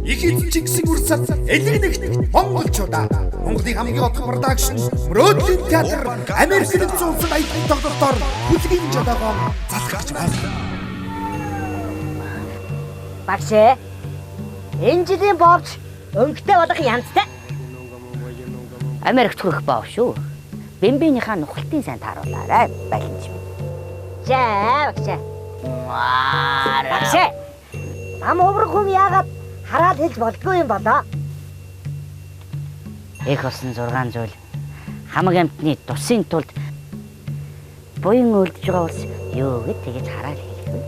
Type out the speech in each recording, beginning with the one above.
Их эзэн Чингисийн үр сад элэг нэгт монголчуудаа. Монголын хамгийн отох production Мөрөөдлийн театр Америк нэгдсэн улсад аялал тоглолтоор хүлгийн жолоогоо залах гэж байна. Багш ээ. Энэ жилийн боовч өнгөтэй болох янзтай. Америкт хүрэх боов шүү. Бэмбийнхаа нухалтын сайн тааруулаарай балинж минь. За багш ээ. Багш ээ. Нам оврог хүн яагаад хараал хэлж болдгоо юм болоо? Их болсон 6 зүйл хамаг амьтны тусын тулд буян үлдэж байгаа улс юу гэд тэгэж хараал хэлэх вэ?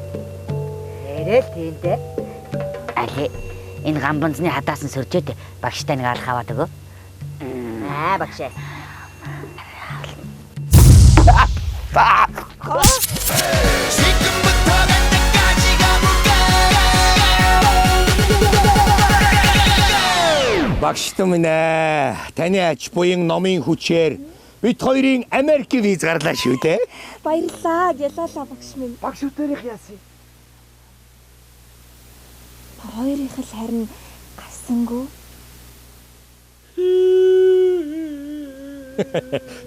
Нэрэл тийм дээ. Али энэ гамбанзны хадаас нь сөржөөд багштай нэг алах аваад өгөө. Аа багш ээ. 지금부터 갈 때까지 가볼까. Багш минь ээ, таны ач буян номын хүчээр бид хоёрын Америкийн виз гарлаа шүү дээ. Баярлалаа. Гялалаа багш минь. Багш өтөрих яасан. Та хоёрынх л харин гарсангүй.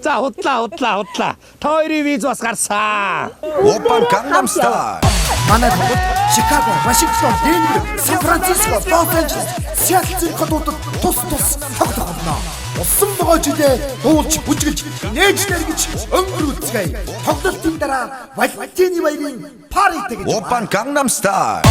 За худлаа худлаа худлаа. Та хоёрын виз бас гарсан. 오빤 강남스타일. Манай тоглолт Чикаго, Вашингтон, Денвер, Сан Франциско, Лос Анжелес, Сиэтл зэрэг хотуудад тус тус тоглох болно. Усан могой жилээ дуулж бүжгэлж нээж дэргэж өнгөрүүлцгээе. Тоглолтын дараа Валентины баярын party тэгэж. 오빤 강남스타일.